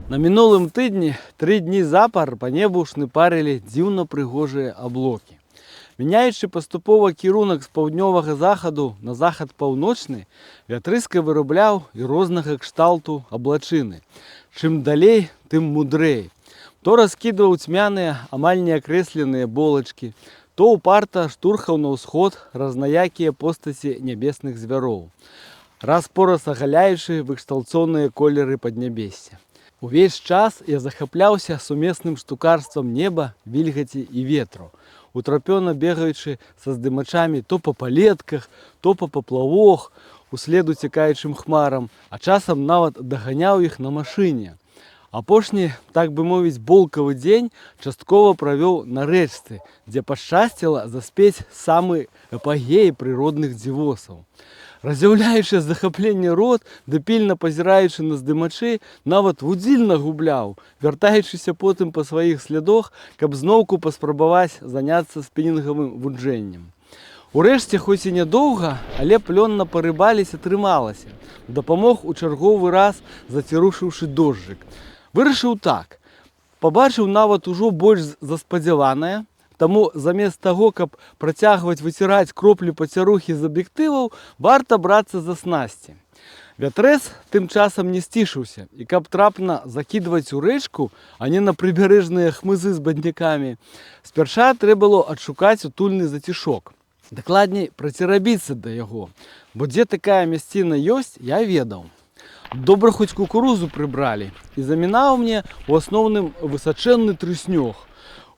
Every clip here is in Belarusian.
На мінулым тыдні 3 дні запар па небу шныпарылі дзіўна прыгожыя аблокі. Мяняючы паступова кірунак з паўднёвага захаду на захад паўночны, вятрыска вырабляў і рознага кшталту аблачыны. Чым далей, тым мудрэй. То раскідваў цьмяныя, амаль не акрэсленыя болачкі, то ўпарта штурхаў на ўсход разнаякія постаці нябесных звяроў, раз-пораз агаляючы выкшталцоныя колеры паднябесся. Увесь час я захапляўся сумесным штукарствам неба, вільгаці і ветру, утрапёна бегаючы са здымачамі то па палетках, то па паплавох, услед уцякаючым хмарам, а часам нават даганяў іх на машыне. Апошні, так бы мовіць, болкавы дзень часткова правёў на рэчцы, дзе пашчасціла заспець самы апагей прыродных дзівосаў. Разяўляючы з захаплення рот ды пільна пазіраючы на здымачы, нават вудзільна губляў, вяртаючыся потым па сваіх слядах, каб зноўку паспрабаваць заняцца спінінгавым вуджэннем. Урэшце, хоць і нядоўга, але плённа парыбаліць атрымалася. Дапамог у чарговы раз зацірушыўшы дожджык. Вырашыў так. Пабачыў нават ужо больш за спадзяванае, таму замест таго, каб працягваць выціраць кроплі пацярухі з аб'ектываў, варта брацца за снасці. Вятрэц тым часам не сцішыўся, і каб трапна закідваць у рэчку, а не на прыбярэжныя хмызы з баднякамі, спярша трэ было адшукаць утульны зацішок. Дакладней, працерабіцца да яго, бо дзе такая мясціна ёсць, я ведаў. Добра хоць кукурузу прыбралі, і замінаў мне у асноўным высачэнны трыснёг.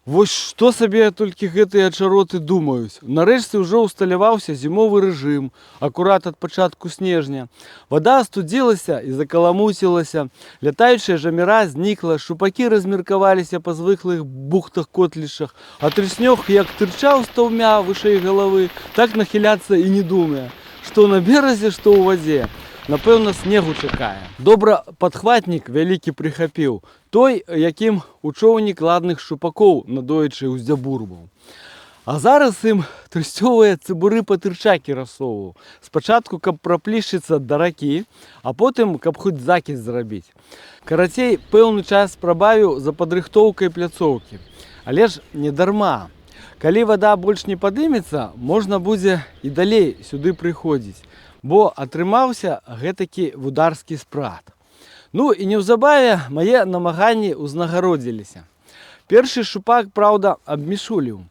Вось што сабе толькі гэтыя ачароты думаюць. На рэчцы ўжо ўсталяваўся зімовы рэжым, акурат ад пачатку снежня. Вада астудзілася і закаламуцілася, лятаючая жаміра знікла, шчупакі размеркаваліся па звыклых бухтах-котлішах, а трыснёг як тырчаў стаўмя вышэй галавы, так нахіляцца і не думае. Што на беразе, што ў вадзе. Напэўна, снегу чакае. Добра падхватнік вялікі прыхапіў, той, якім у чоўнік ладных шчупакоў надоечы ўздзябурбаў. А зараз ім трысцёвыя цыбуры-патырчакі рассоўваў. Спачатку, каб праплішчыцца да ракі, а потым, каб хоць закід зрабіць. Карацей, пэўны час прабавіў за падрыхтоўкай пляцоўкі. Але ж не дарма. Калі вада больш не падымецца, можна будзе і далей сюды прыходзіць, бо атрымаўся гэтакі вударскі спрат. Ну і неўзабаве мае намаганні ўзнагародзіліся. Першы шчупак, праўда, абмішуліў.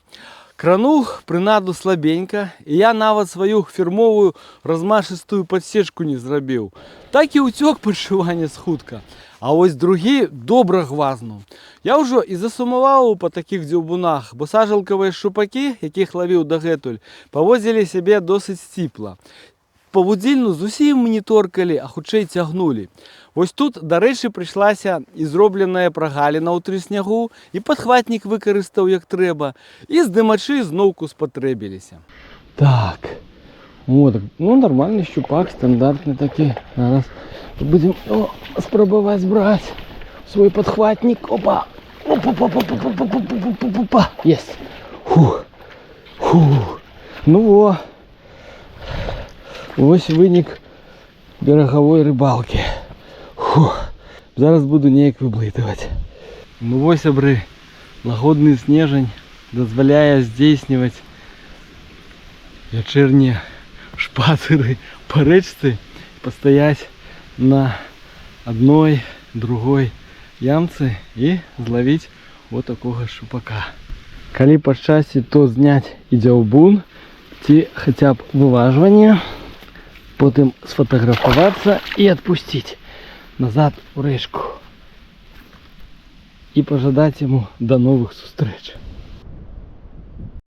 Крануў прынаду слабенька, і я нават сваю фірмовую размашыстую падсечку не зрабіў. Так і ўцёк падшыванец хутка. А вось другі добра гвазнуў. Я ўжо і засумаваў па такіх дзюбунах, бо сажалкавыя шчупакі, якіх лавіў дагэтуль, паводзілі сябе досыць сціпла. Па вудзільну зусім не торкалі, а хутчэй цягнулі. Вось тут, дарэчы, прыйшлася і зробленая прагаліна ў трыснягу, і падхватнік выкарыстаў як трэба, і здымачы зноўку спатрэбіліся. Так. О, так, ну нармальны шчупак, стандартны такі. Зараз будзем спрабаваць браць свой падхватнік. Опа! Опа, опа, опа, опа, опа, опа, опа, опа, опа. Есть. Фух. Фух. Ну во. Вось вынік берагавой рыбалкі. Фух. Зараз буду неяк выблытаваць. Ну вось, сябры, лагодны снежань дазваляе здзейсніваць вячэрнія шпацыры па рэчцы, пастаяць на адной, другой ямцы і злавіць вот такога шчупака. Калі пашчасціць, то зняць і дзяўбун, ці хаця б выважванне, потым сфатаграфавацца і адпусціць назад у рэчку. І пажадаць яму да новых сустрэч.